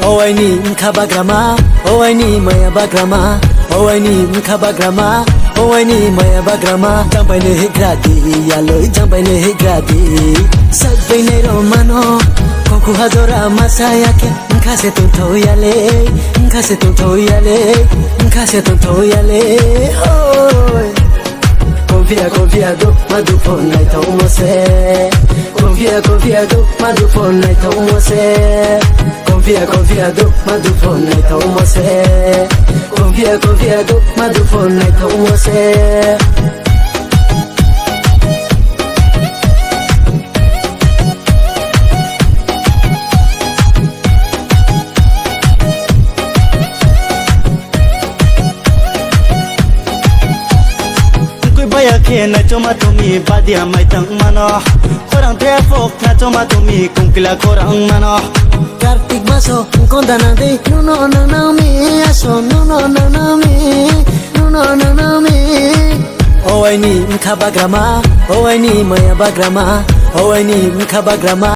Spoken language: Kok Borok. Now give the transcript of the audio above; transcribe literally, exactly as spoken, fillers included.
O aini wngkha bagrama, o aini maya bagrama, o aini wngkha bagrama, o aini maya bagrama. Jangbai ni higra di, yaloi jangbai ni higra di. Sak bai nai rok mano, kokhu hajora masa ya khe. Wngkha se tongthok yale, wngkha se tongthok yale, wngkha se tongthok yale. Oi. Konfia, konfia do, madu phone naithok mo se. Konfia, konfia do, madu phone naithok mo se. Konfia, konfia do, madu phone naithok mo se. Konfia, konfia do, madu phone naithok mo se. Wngkui baya khe naichoma tongmi badia maitang mano. Khorang the phok naichoma tongmi kongkila khorang mano. Kartik maso konda nang de, nuno nang nang mi, aso nuno nang nang mi, nuno nang nang mi. O aini wngkha bagrama, o aini maya bagrama, o aini wngkha bagrama.